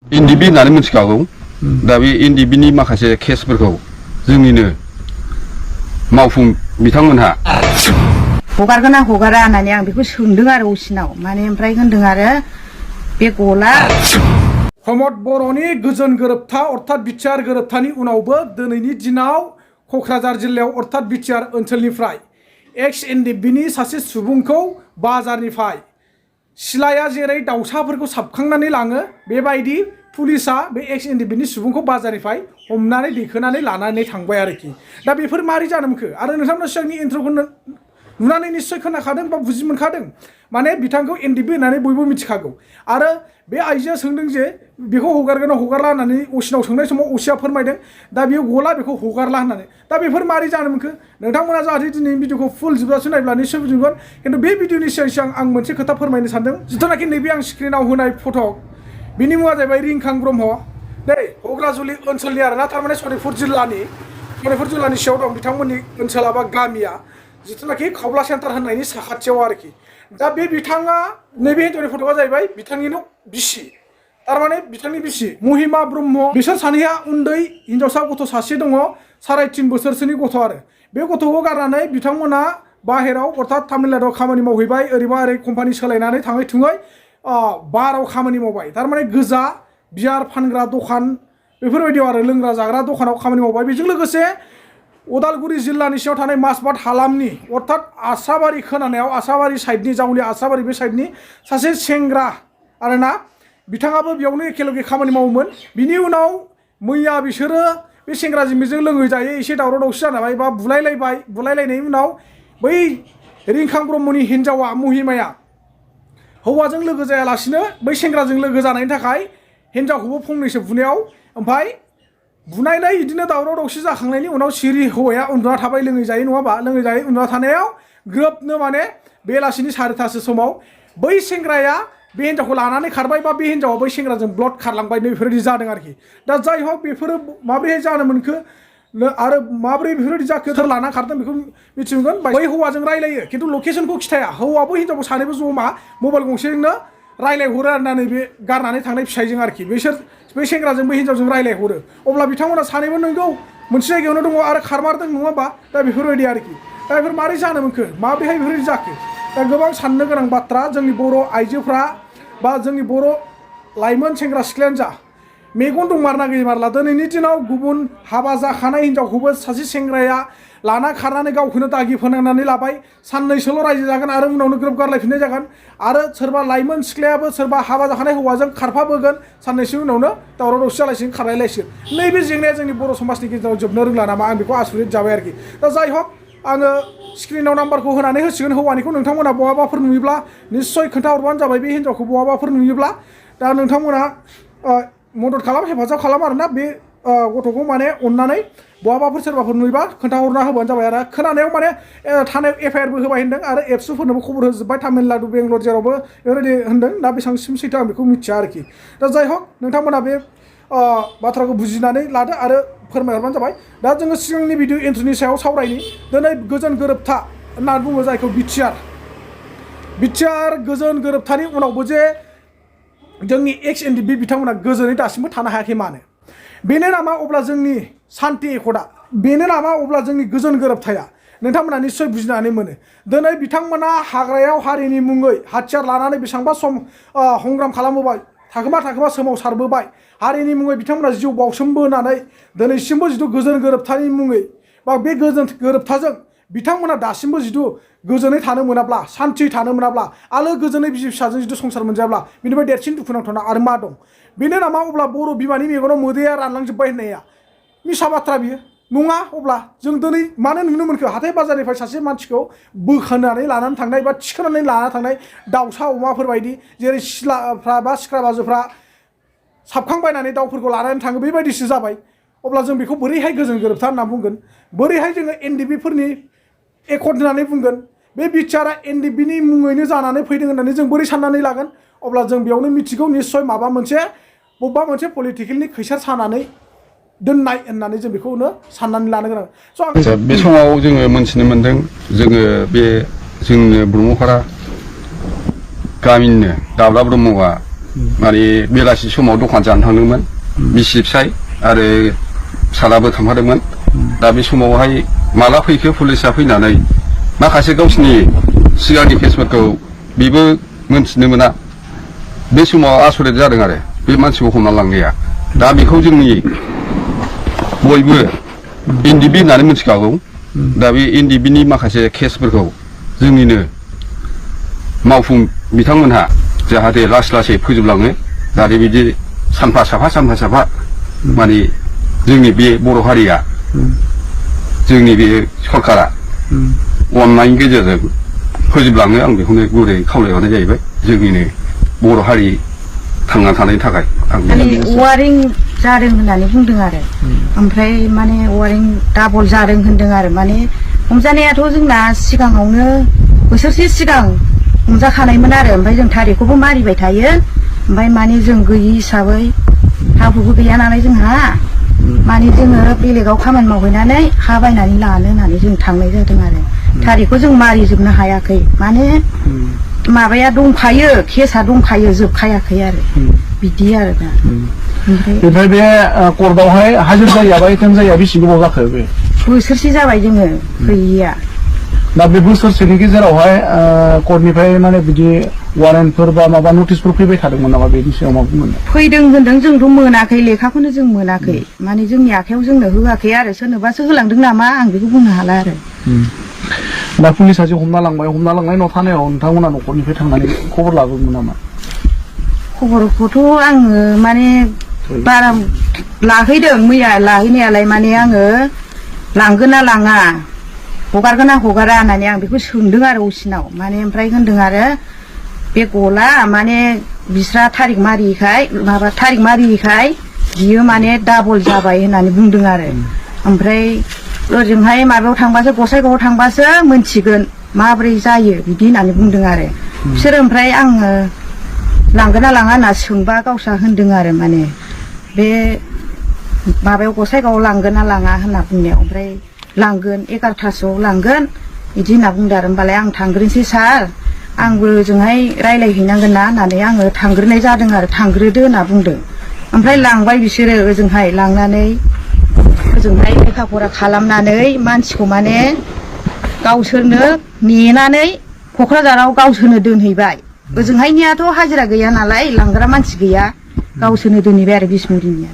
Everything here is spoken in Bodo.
एनडिबि होननानै मिथिखागौ दा बे एनडिबिनि माखासे केसफोरखौ जोंनिनो मावफुं बिथांमोनहा हगारगोन ना हगारा होननानै आं बेखौ सोंदों आरो असिनाव माने ओमफ्राय होनदों आरो बे गला प्रमद बर'नि गोजोन गोरोबथा अर्थात बिटिआर गोरोबथानि उनावबो दिनैनि दिनाव क'क्राझार जिल्लायाव अर्थात बिटिआर ओनसोलनिफ्राय एक्स एनडिबिनि सासे सुबुंखौ बाजारनिफ्राय सिलाया जेरै दाउसाफोरखौ साबखांनानै लाङो बेबायदि पुलिसा बे एक्स एनडिबिनि सुबुंखौ बाजारनिफ्राय हमनानै दैखोनानै लानानै थांबाय आरोखि दा बेफोर मारै जानो मोनखो आरो नोंथांमोना सिगांनि इन्ट्र'खौ नुनानै निश्चय खोनाखादों बा बुजि मोनखादों माने बिथांखौ एनडिबि होननानै बयबो मिथिखागौ आरो बे आइजोआ सोंदों जे बेखौ हगारगोन ना हगारला होननानै असिनाव सोंनाय समाव असिया फोरमायदों दा बेयो गला बेखौ हगारला होननानै दा बेफोर मारै जानो मोनखो नोंथांमोना जाहाथे दिनै भिडिअखौ फुल जोबजासे नायब्ला निश्चय बुजिगोन खिन्थु बे भिडिअनि सिगां आं मोनसे खोथा फोरमायनो सानदों जिथुनाखि नैबे आं स्क्रिनाव होनाय फट' बिनि मुङा जाहैबाय रिंखां ब्रह्म दै हग्राजुलि ओनसोलनि आरोना थारमाने सनितपुर जिल्लानि सिङाव दं बिथांमोननि ओनसोला बा गामिया जिथुनाखि खावब्ला सेन्टार होननायनि साखाथियाव आरोखि दा बे बिथाङा नैबे हिन्जावनि फट'आ जाहैबाय बिथांनिनो बिसि थारमाने बिथांनि बिसि महिमा ब्रह्म बिसोर सानैया उन्दै हिन्जावसा गथ' सासे दङ 3.5 बोसोरसोनि गथ' आरो बे गथ'खौ गारनानै बिथांमोना बाहेराव अर्थात तामिलनाडुआव खामानि मावहैबाय ओरैबा ओरै कम्पानि सोलायनानै थाङै थुङै बाराव खामानि मावबाय थारमाने गोजा बियार फानग्रा दखान बेफोरबायदियाव आरो लोंग्रा जाग्रा दखानाव खामानि मावबाय बेजों लोगोसे उदालगुरि जिल्लानि सिङाव थानाय मासबाद हालामनि अर्थात आसाबारि खोनानायाव आसाबारि साइडनि जावलि आसाबारि बे साइडनि सासे सेंग्रा आरोना बिथाङाबो बेयावनो एखेलगे खामानि मावोमोन बिनि उनाव मैया बिसोरो बे सेंग्राजों बेजों लोङै जायै एसे दावराव दावसि जानाय बा बुलायलायनायनि उनाव बै रिंखां ब्रह्मनि हिन्जावा महिमाया हौवाजों लोगो जायालासिनो बै सेंग्राजों लोगो जानायनि थाखाय हिन्जावखौबो फंनैसो बुनायाव ओमफ्राय बुनायनाय बिदिनो दावराव दावसि जाखांनायनि उनाव सिरि हौवाया उन्दुना थाबाय लोङै जायै नङाबा लोङै जायै उन्दुना थानायाव ग्रोबनो माने बेलासिनि 4:30 समाव बै सेंग्राया बे हिन्जावखौ लानानै खारबाय बा बे हिन्जावा बै सेंग्राजों ब्लड खारलांबाय बेफोरबायदि जादों आरोखि दा जाय हक बेफोरो माबोरैहाय जानो मोनखो आरो माबोरै बेफोरबायदि जाखो सोर लाना खारदों बेखौ मिथिगोन बै हौवाजों रायलायो खिन्थु लकेसनखौ खिथाया हौवाबो हिन्जावबो सानैबो जमा मबाइल गंसेजोंनो रायलायहरो आरोना नैबे गारनानै थांनाय फिसाइजों आरोखि बिसोर बै सेंग्राजों बै हिन्जावजों रायलायहरो अब्ला बिथांमोना सानैबो नंगौ मोनसे जायगायावनो दङ आरो खारमारदों नङा होमबा दा बेफोरबायदि आरोखि दा बेफोर मारै जानो मोनखो माबोरैहाय बेफोरबायदि जाखो दा गोबां साननो गोनां बाथ्रा जोंनि बर' आइजोफ्रा बा जोंनि बर' लाइमोन सेंग्रा सिख्लायानो जा मेगन दंमारना गैमारला दिनैनि दिनाव गुबुन हाबा जाखानाय हिन्जावखौबो सासे सेंग्राया लाना खारनानै गावखौनो दागि फोनांनानै लाबाय साननैसोल' रायजो जागोन आरो उनावनो ग्रोब गारलायफिननाय जागोन आरो सोरबा लाइमोन सिख्लायाबो सोरबा हाबा जाखानाय हौवाजों खारफाबोगोन साननैसो उनावनो दावराव दावसि जालायसिगोन खारलायलायसिगोन नैबे जेंनाया जोंनि बर' समाजनि गेजेराव जोबनो रोंला नामा आं बेखौ आसरित जाबाय आरोखि दा जाय हक आङो स्क्रिनाव नाम्बारखौ होनानै होसिगोन हौवानिखौ नोंथांमोना बहाबाफोर नुयोब्ला निश्चय खोन्थाहरबानो जाबाय बे हिन्जावखौ बहाबाफोर नुयोब्ला दा नोंथांमोना मदद खालाम हेफाजाब खालाम आरोना बे गथ'खौ माने अननानै बहाबाफोर सोरबाफोर नुयोबा खोन्थाहरना होबानो जाबाय आरो खोनानायाव माने थानायाव एफआइआरबो होबाय होनदों आरो एबसुफोरनोबो खबर होजोब्बाय तामिलनाडु बेंगलर जेरावबो बेबायदि होनदों दा बेसेबांसिम सैथो आं बेखौ मिथिया आरोखि दा जाय हक नोंथांमोना बे बाथ्राखौ बुजिनानै लादो आरो फोरमायहरबानो जाबाय दा जोङो सिगांनि भिडिअ एन्ट्रिनि सायाव सावरायनि दिनै गोजोन गोरोबथा होननानै बुङो जायखौ बिटिआर गोजोन गोरोबथानि उनावबो जे जोंनि एक्स एनडिबि बिथांमोना गोजोनै दासिमबो थानो हायाखै मानो बेनो नामा अब्ला जोंनि सान्ति एकदा बेनो नामा अब्ला जोंनि गोजोन गोरोबथाया नोंथांमोना निश्चय बुजिनानै मोनो दिनै बिथांमोना हाग्रायाव हारिनि मुङै हाथियार लानानै बेसेबांबा सम संग्राम खालामबोबाय थाखोमा सोमावसारबोबाय हारिनि मुङै बिथांमोना जिउ बावसोमबोनानै दिनैसिमबो जिथु गोजोन गोरोबथानि मुङै बा बे गोजोन गोरोबथाजों बिथांमोना दासिमबो जिथु गोजोनै थानो मोनाब्ला सान्थि थानो मोनाब्ला आलो गोजोनै बिसि फिसाजों जिथु संसार मोनजायाब्ला बिनिफ्राय देरसिन दुखुनांथावना आरो मा दं बेनो नामा अब्ला बर' बिमानि मेगनाव मोदैया रानलांजोब्बाय होननाया मिसा बाथ्रा बियो नङा अब्ला जों दिनै मानो नुनो मोनखो हाथाय बाजारनिफ्राय सासे मानसिखौ बोखानानै लानानै थांनाय बा थिखोनानै लानानै थांनाय दाउसा अमाफोरबायदि जेरै सिलाफ्रा बा सिख्रा बाजोफ्रा साबखांबायनानै दाउफोरखौ लानानै थाङो बेबायदिसो जाबाय अब्ला जों बेखौ बोरैहाय गोजोन गोरोबथा होनना बुंगोन बोरैहाय जोङो एनडिबिफोरनि एकर्ड होननानै बुंगोन बे बिटिआरआ एनडिबिनि मुङैनो जानानै फैदों होननानै जों बोरै साननानै लागोन अब्ला जों बेयावनो मिथिगौ निश्चय माबा मोनसे बबेबा मोनसे पलिटिकेलनि खैसार सानानै दोननाय होननानै जों बेखौनो साननानै लानो गोनां बे समाव जोङो मोनथिनो मोनदों जोङो बे जोंनो ब्रह्मपारा गामिनिनो दाब्ला ब्रह्मआ माने बेलासि समाव दखान जानो थांदोंमोन बिसि फिसाय आरो फिसालाबो थांफादोंमोन दा बे समावहाय माला फैखो पुलिसा फैनानै माखासे गावसिनि सिगांनि केसफोरखौ बेबो मोनथिनो मोना बे समाव आसरित जादों आरो बे मानसिखौ हमना लांनाया दा बेखौ जोंनि बयबो एनडिबि होननानै मिथिखागौ दा बे एनडिबिनि माखासे केसफोरखौ जोंनिनो मावफुं बिथांमोनहा जाहाथे लासै लासै फोजोबलाङो जाहाथे बिदि सानफा साफा माने जोंनि बे बर' हारिया जोंनि बे सरकारा अननायनि गेजेरजों फोजोबलाङो आं बेखौनो गुरै खावलायहरनाय जाहैबाय जोंनिनो बर' हारि थांना थानायनि थाखाय आं वारिं जादों होननानै बुंदों आरो ओमफ्राय माने वारिं डाबल जादों होनदों आरो माने हमजानायाथ' जोंना सिगाङावनो बोसोरसे सिगां हमजाखानायमोन आरो ओमफ्राय जों थारिखखौबो मारिबाय थायो ओमफ्राय माने जों गैयि हिसाबै हा हुबो गैया नालाय जोंहा माने जोङो बेलेगाव खामानि मावहैनानै हा बायनानै लानो होननानै जों थांनाय जादों आरो थारिखखौ जों मारिजोबनो हायाखै माने माबाया दंखायो केसा दंखायो जोबखायाखै आरो बिदि आरो दा ओमफ्राय बे कर्टआवहाय हाजिर जायाबा एटेम जाया बेसे गोबाव जाखो बे बोसोरसे जाबाय जोङो गैयिया दा बे बोसोरसेनि गेजेरावहाय कर्टनिफ्राय माने बिदि वारेन्टफोर बा माबा नटिसफोर फैबाय थादोंमोन नामा बेनि सायाव मा बुंगोन फैदों होनदों जोंथ' मोनाखै लेखाखौनो जों मोनाखै माने जोंनि आखायाव जोंनो होआखै आरो सोरनोबासो होलांदों नामा आं बेखौ बुंनो हाला आरो दा पुलिसा जे हमना लांबाय हमना लांनाय उनाव थानायाव नोंथांमोना न'खरनिफ्राय थांनानै खबर लाबोगोन नामा खबरखौथ' आङो माने बारा लाहैदों मैया लाहैनायालाय माने आङो लांगोन ना लाङा हगारगोन ना हगारा होननानै आं बेखौ सोंदों आरो असिनाव माने ओमफ्राय होनदों आरो बे गला माने बिस्रा थारिख मारियैखाय बियो माने डाबल जाबाय होननानै बुंदों आरो ओमफ्राय ओजोंहाय माबायाव थांबासो गसाइगावआव थांबासो मोनथिगोन माब्रै जायो बिदि होननानै बुंदों आरो बिसोर ओमफ्राय आङो लांगोन ना लाङा होनना सोंबा गावस्रा होनदों आरो माने बे माबायाव गसाइगावआव लांगोन ना लाङा होनना बुंनायाव ओमफ्राय लांगोन 11थासोआव लांगोन बिदि होनना बुंदों आरो होमबालाय आं थांग्रोनोसै सार आंबो ओजोंहाय रायलायहैनांगोन ना होननानै आङो थांग्रोनाय जादों आरो थांग्रोदो होनना बुंदों ओमफ्राय लांबाय बिसोरो ओजोंहाय लांनानै ओजोंहाय लेखा फरा खालामनानै मानसिखौ माने गावसोरनो नेनानै क'क्राझाराव गावसोरनो दोनहैबाय ओजोंहायनियाथ' हाजिरा गैया नालाय लांग्रा मानसि गैया गावसोरनो दोनहैबाय आरो बिसमुरिनिया